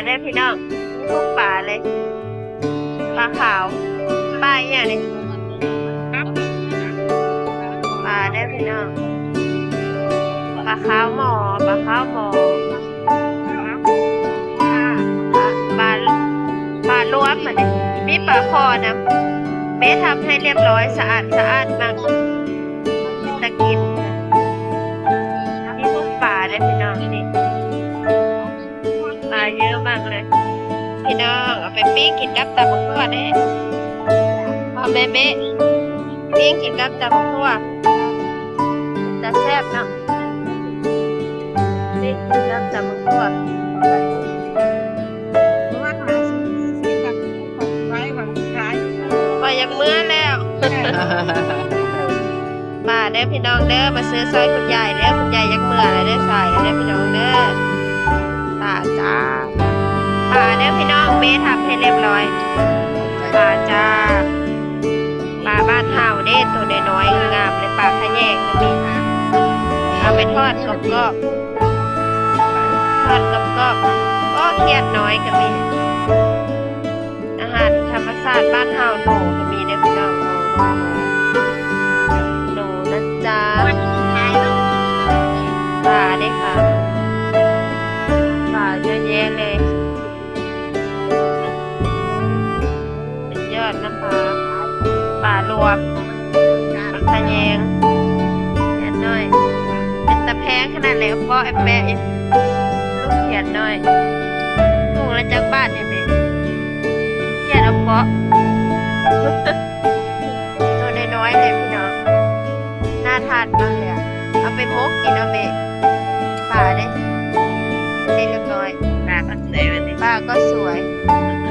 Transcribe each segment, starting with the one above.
ເດີພີ່ນ້ອງ ມີທຸກປາເລີຍ ປາຂາວ ປາອີ່ຫຍັງນີ້ ປາເດີພີ່ນ້ອງ ປາຂາວໝໍ ປາຂາວໝໍ ປາ ປາ ປາລວມ ອັນນີ້ມີປາຄໍ່ນຳ ແມ່ທຳໃຫ້ລຽບລ້ອຍ ສະອາດ ສະອາດ ມັກ ເປັນຕາກິນ ມີທຸກປາເດີພີ່ນ້ອງນີ້. ປາເຍອະມາກເລີຍພີ່ນ້ອງ ເອົາໄປປີ້ງກິນກັບຕຳບັກທົ່ວເດ້ ພໍ່ແມ່ເບ້ ປີ້ງກິນກັບຕຳບັກທົ່ວ ເປັນຕາແຊບເນາະ ປີ້ງກິນກັບຕຳບັກທົ່ວ. ຂ້ອຍຢາກເມືອແລ້ວ. ປາເດີພີ່ນ້ອງເດີ ມາຊື້ຊ່ອຍຄຸນຍາຍເດີ ຄຸນຍາຍຢາກເມືອແລ້ວເດີ ສາຍແລ້ວເດີພີ່ນ້ອງເດີ ປາຈ້າ ປາເດີພີ່ນ້ອງ ເບ້ທຳໃຫ້ລຽບລ້ອຍ ປາຈ້າ ປາບ້ານເຮົາເດ້ ໂຕນ້ອຍໆ ງາມໆ ເລີຍ ປາຂະແຍງກໍມີ ເອົາໄປທອດກອບໆ ທອດກອບໆ ໂອ້ ຂຽດນ້ອຍກໍມີ. ອາຫານທຳມະຊາດບ້ານເຮົາ ໜູກໍມີເດີພີ່ນ້ອງ ໜູນະຈ໊ະ ປາເດ້ຄ່ະ ປາເຍອະແຍະເລີຍ ສຸດຍອດນະຄະ ປາລວມ ປາຂະແຍງ ຂຽດນ້ອຍ ເປັນຕາແພງຂະໜາດໃດ ເພາະແອບແປະ ລູກຂຽດນ້ອຍ ຖົງລະຈັກບາດນີ້ແມ່ ຂຽດເອົາເພາະ ໂຕນ້ອຍໆ ເລີຍພີ່ນ້ອງ ໜ້າທານມາກເລີຍ ເອົາໄປໝົກກິນເອົາແມ່ ປາເດ້ ໄດ້ລຽບລ້ອຍ ປາກໍສວຍ ປາກໍສວຍ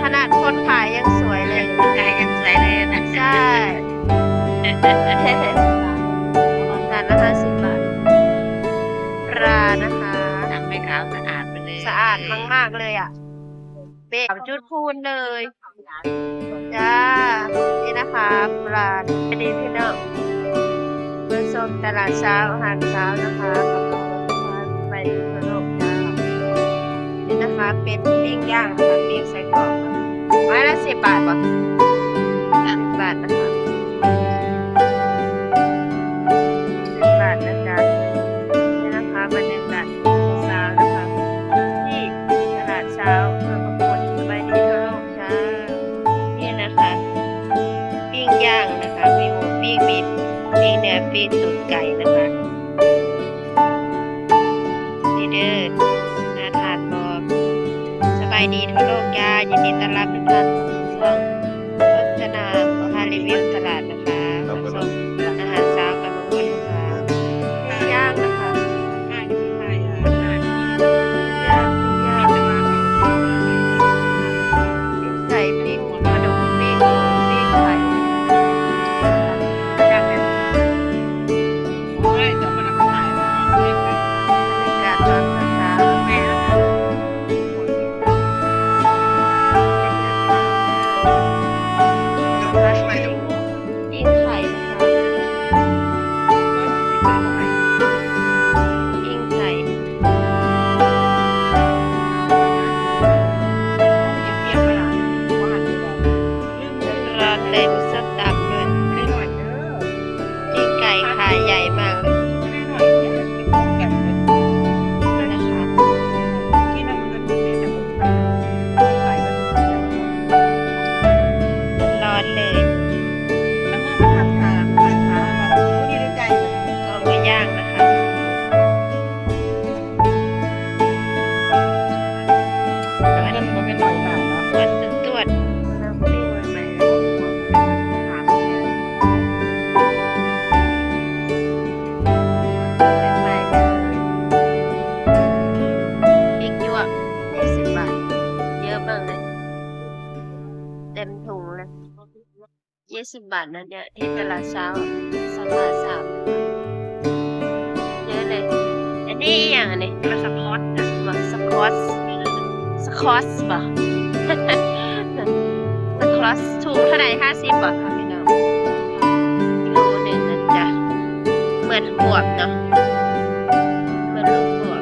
ຂະໜາດຄົນຂາຍຍັງສວຍເລີຍ ຂາຍຍັງສວຍເລີຍນະ ໃຊ່ ຈານລະຫ້າສິບບາດ ປານະຄະ ໜັງແມ່ຂາວສະອາດໄປເລີຍ ສະອາດມາກໆ ເລີຍອະ ເບກຈຸດພູນເລີຍ ຈ້າ ນີ້ນະຄະ ປານ ອັນນີ້ພີ່ນ້ອງ ມາຊົມຕະຫຼາດເຊົ້າ ອາຫານເຊົ້ານະຄະ ໄປທົ່ວໂລກຈ້າ ນີ້ນະຄະ ເປັນປີ້ງຍ່າງນະຄະ ປີ້ງໄສ້ກອກ ໄມ້ລະສິບບາດບໍ? ສິບບາດນະຄະ ສິບບາດນະຈ໊ະ ນີ້ນະຄະ ບັນຍາກາດເຊົ້ານະຄະ ທີ່ຕະຫຼາດເຊົ້າ ເມືອງປາກະກົດ ສະບາຍດີທົ່ວໂລກ ຈ້າ ນີ້ນະຄະ ປີ້ງຍ່າງນະຄະ ມີໝູປີ້ງ ມີປີ້ງເນື້ອ ປີ້ງຕູດໄກ່ນະຄະ ນີ້ເດີ ໜ້າທານບໍ່? ສະບາຍດີທົ່ວໂລກຈ້າ ຍິນດີຕ້ອນຮັບທຸກທ່ານສູ່ຊ່ອງໂຄສະນາ ຂໍພາຣີວິວຕະຫຼາດນະຄະ ມາຊົມອາຫານເຊົ້າກັນ ຍ່າງນະຄະ ຍ່າງ ຍ່າງ ຍ່າງ ປີ້ງໄກ່ ປີ້ງປາດຸກ ປີ້ງ ປີ້ງໄກ່ ບັນຍາກາດຕອນເຊົ້າໆ ປີ້ງໄຂ່ນະຄະ ປີ້ງໄຂ່ ຮ້ອນເລີຍ ມີສົ້ມຕຳດ້ວຍ ປີ້ງໄກ່ຂາໃຫຍ່ມາກເລີຍ ນະຄະ ຮ້ອນເລີຍ ເອົາມາຍ່າງນະຄະ ມັນບໍ່ແມ່ນໜ້ອຍໜາເນາະ ມັນຈະຕວດ ອີກຢວກ ຍີ່ສິບບາດ ເຍອະເບິ່ງເລີຍ ເຕັມຖົງເລີຍ ຍີ່ສິບບາດນັ້ນເນຍ ທີ່ຕະຫຼາດເຊົ້າ ສາຂາສາມ ເຍອະເລີຍ ອັນນີ້ອີ່ຫຍັງອັນນີ້ ມັນສະຄອດນະ ສະຄອດ ສະຄອດບໍ ສະຄອດ ຖົງເທົ່າໃດ ຫ້າສິບບໍ ກິໂລໜຶ່ງນະຈ໊ະ ເໝືອນບວບເນາະ ເໝືອນລູກບວບ.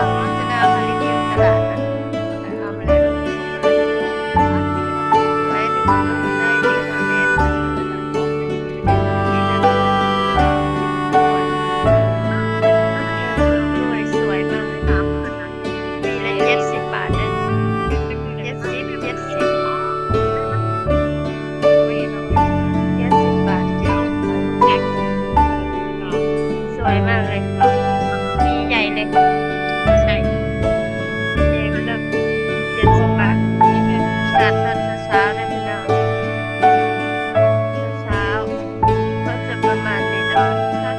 າວ ເຮົາຈະໄດ້ເອົາມາຣີວິວຕະຫຼາດນະ ເອົາມາແລ້ວ ສວຍໆ ມາກ ມີລະເຈັດສິບບາດເດີ້ ເຈັດສິບ ເຈັດສິບ ເຈັດສິບບາດ ເຈັດສິບ ສວຍມາກເລີຍ ມີໃຫຍ່ເລີຍ ໃສ່ ເຈັດສິບບາດ ຕະຫຼາດຕອນເຊົ້າໆ ເດີພີ່ນ້ອງ ເຊົ້າໆ ກໍຈະປະມານນີ້ເນາະ ເຊົ້າ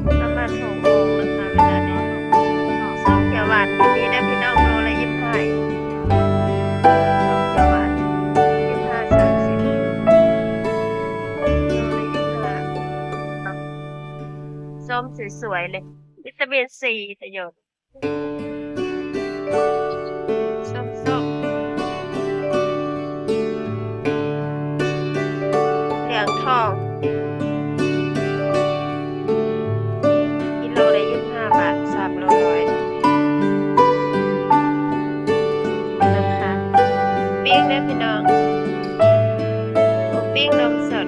ໆ ປະມານຫົກໂມງນະຄະ ເວລານີ້ ສົ້ມຂຽວຫວານກໍມີເດີພີ່ນ້ອງ ໂລລະຊາວຫ້າ ຂຽວຫວານ ຊາວຫ້າ ສາມສິບ ໂລລະຊາວຫ້າ ສົ້ມສວຍໆ ເລີຍ ວິຕາມິນຊີ ປະໂຫຍດ ສົ້ມໆ ເຫຼືອງທອງ ກິໂລລະຊາວຫ້າບາດ ສາມໂລຮ້ອຍ ນະຄະ ປີ້ງເດີພີ່ນ້ອງ ໂອ ປີ້ງນົມສົດ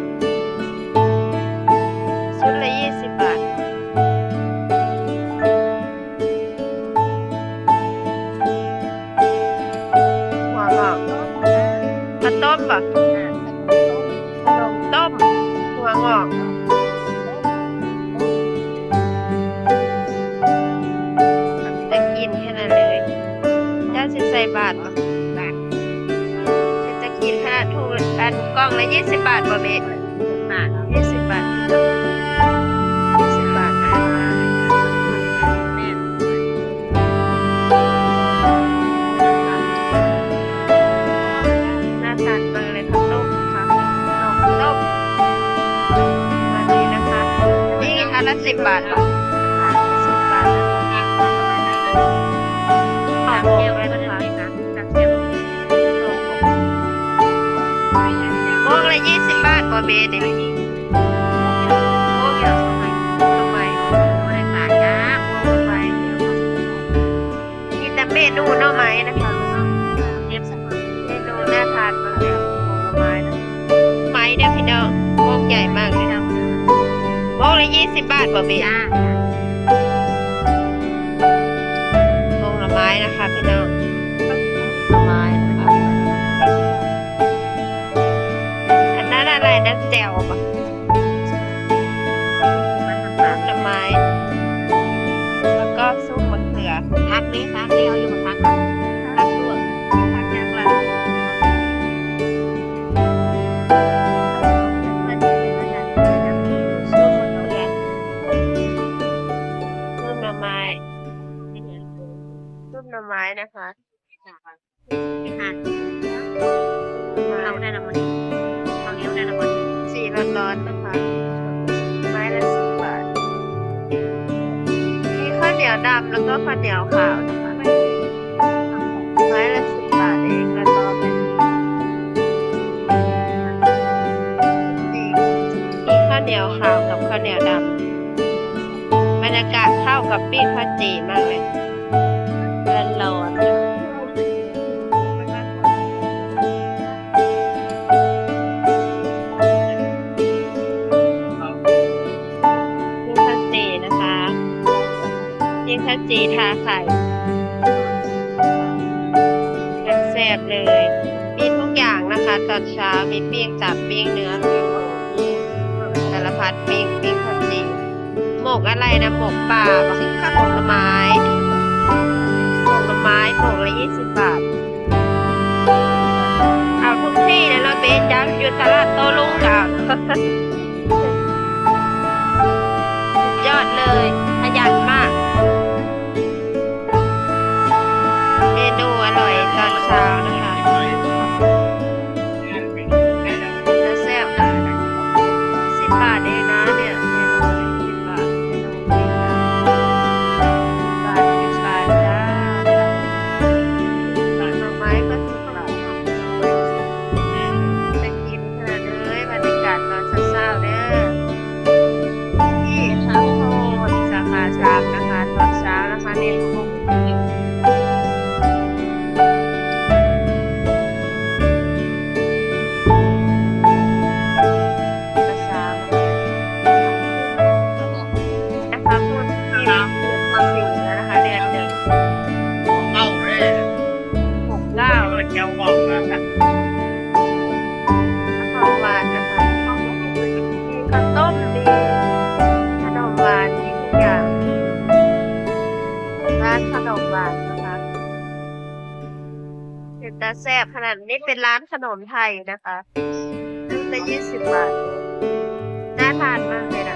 ຊຸດລະຊາວບາດ ຫົວຫງອກ ເຂົ້າຕົ້ມບໍ? ຂະໜົມຕົ້ມ ຫົວຫງອກ ຕາກິນຂະໜາດເລີຍ ເຈົ້າຊິໃສ່ບາດບໍ? ເປັນຕາກິນຂະໜາດ ຖົງ ອັນ ກ່ອງລະຊາວບາດບໍແມ່? ບາດ ຊາວບາດ ຊາວບາດ ແມ່ນ ໜ້າທານເບິ່ງເລີຍ ເຂົ້າຕົ້ມ ເຂົ້າຕົ້ມ ແບບນີ້ນະຄະ ນີ້ອັນລະສິບບາດບໍ? ສິບບາດ ຫອມຫົວກເລີຍນະຄະ. ໝ່ວງລະຊາວບາດບໍ່ແມ່ນີ້? ໝ່ວງຫຍັງ? ໜໍ່ໄມ້ ໝ່ວງໜໍ່ໄມ້ ມີແຕ່ເມນູໜໍ່ໄມ້ນະຄະ ເມນູໜ້າທານເບິ່ງແດ່ ໝ່ວງໜໍ່ໄມ້ນະ ໄມ້ເດີພີ່ນ້ອງ ໝ່ວງໃຫຍ່ມາກເລີຍ ໝ່ວງລະຊາວບາດບໍ່ແມ່? ໝ່ວງໜໍ່ໄມ້ນະຄະພີ່ນ້ອງ ໜໍ່ໄມ້ນະຄະ ອັນນັ້ນອະໄລນະ ແຈ່ວບໍ? ໜໍ່ໄມ້ ແລ້ວກໍຊຸບມະເຂືອ ຜັກເດ້ ຜັກເດ້ ເອົາຢູ່ບໍ່ຜັກ ຜັກລວກ ຜັກຫຍັງລະ? ຊຸບມະເຂືອ ຊຸບໜໍ່ໄມ້ ຊຸບໜໍ່ໄມ້ນະຄະ. ເອົາໄດ້ລະບໍ່ນີ້ ເອົາແລ້ວໄດ້ລະບໍ່ນີ້ ສີຮ້ອນໆນະຄະ ໄມ້ລະສິບບາດ ມີເຂົ້າໜຽວດຳ ແລ້ວກໍເຂົ້າໜຽວຂາວນະຄະ ໄມ້ລະສິບບາດເອງ ລະຕອບເປັນ ມີເຂົ້າໜຽວຂາວກັບເຂົ້າໜຽວດຳ ບັນຍາກາດເຂົ້າກັບປີ້ງເຂົ້າຈີ່ມາກເລີຍ ຮ້ອນໆ ປີ້ງເຂົ້າຈີ່ນະຄະ ປີ້ງເຂົ້າຈີ່ທາໄຂ່ ແຊບໆເລີຍ ມີທຸກຢ່າງນະຄະ ຕອນເຊົ້າ ມີປີ້ງຕັບ ປີ້ງເນື້ອ ປີ້ງໝູ ສາລະພັດປີ້ງ ປີ້ງຜັກຊີ ໝົກອະໄລນະ ໝົກປາ ໝົກໜໍ່ໄມ້ ໝົກໜໍ່ໄມ້ ໝົກລະຊາວບາດ. ເອົາທຸກທີ່ເລີຍເນາະ ເບຈັກຢູ່ຕະຫຼາດໂຕ້ລຸງກະ ຍອດເລີຍ ຂະຫຍັນມາກ. ເມນູອະຮ່ອຍຕອນເຊົ້ານະຄະ ເປັນຕາແຊບນະ. ສິບບາດເອງນະເນຍ ເມນູສິບບາດ ເມນູສິບບາດ ສິບບາດຈ້າ. ໜໍ່ໄມ້ກໍສິບບາດ ໜໍ່ໄມ້ ໜ້າກິນຂະໜາດເລີຍ. ບັນຍາກາດຕອນເຊົ້າໆເດີ ທີ່ທາງໂຮງສາຂາສາມນະຄະ ຕອນເຊົ້ານະຄະ ເນັ້ນ ສາມນະຄະ ພຸດທີ ສິບສີ່ນະຄະ ເດືອນໜຶ່ງ ຫົກເກົ້າ ຂອງຫວານນະຄະ ມີເຂົ້າຕົ້ມ ມີຂະໜົມຫວານ ມີທຸກຢ່າງ ຮ້ານຂະໜົມຫວານນະຄະ. ເປັນຕາແຊບຂະໜາດນີ້ ເປັນຮ້ານຂະໜົມໄທນະຄະ ຊຸດລະຊາວບາດ ໜ້າທານມາກເລີຍນະ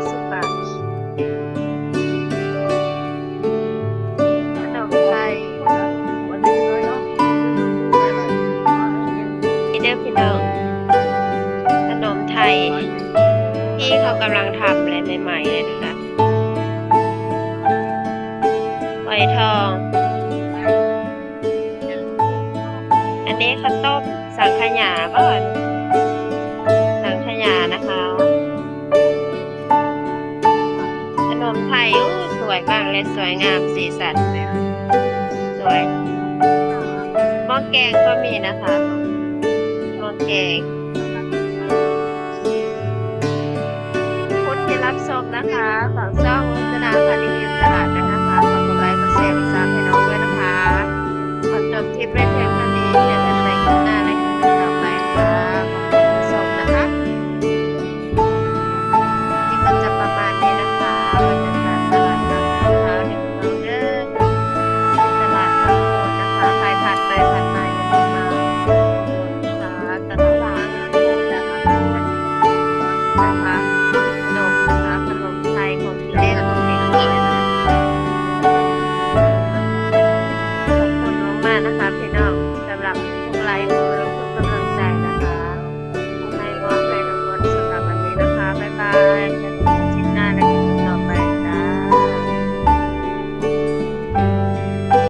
ຊາວບາດ. ຂະໜົມໄທ ນີ້ເດີພີ່ນ້ອງ ຂະໜົມໄທ ທີ່ເຂົາກຳລັງທຳເລີຍ ໃໝ່ໆເລີຍນະຄະ ຝອຍທອງ. ອັນນີ້ເຂົ້າຕົ້ມສັງຂະຫຍາບໍ? ສັງຂະຫຍານະຄະ ຂະໜົມໄທ. ໂອ້ ສວຍມາກເລີຍ ສວຍງາມ ສີສັນສວຍ. ໝໍ້ແກງກໍມີນະຄະ ໝໍ້ແກງ. ຂອບຄຸນທີ່ຮັບຊົມນະຄະ ຝາກຊ່ອງ ລັກສະນາ ພາລີ ຕະຫຼາດນະຄະ ຝາກກົດໄລ ກົດແຊ ກົດຊັບໃຫ້ນ້ອງດ້ວຍນະຄະ. ຂໍຈົບຄລິບໄວ້ພຽງເທົ່ານີ້ ເຈີກັນໃໝ່ຄລິບໜ້າ ແລະ ຄລິບຕໍ່ໄປຄ່ະ. ຂໍບຄຸນທີ່ຮັບຊົມນະຄະ. ຄລິບນີ້ກໍຈະປະມານນີ້ນະຄະ ບັນຍາກາດຕະຫຼາດນັດເຊົ້າເດີພີ່ນ້ອງເດີ ຕະຫຼາດນັດນະຄະ. ໃຜຜ່ານໄປຜ່ານມາ ຢ່າລືມມາອຸດໜູນນະຄະ ຕະຫຼາດນັດ ນະຄະ ຂະໜົມນະຄະ ຂະໜົມໄທ ຂອງກິນເລກຂອງເດັກນ້ອຍນະຄະ. ຂອບຄຸນມາກໆນະຄະພີ່ນ້ອງ ສຳລັບທຸກໄລຄ໌ ທຸກ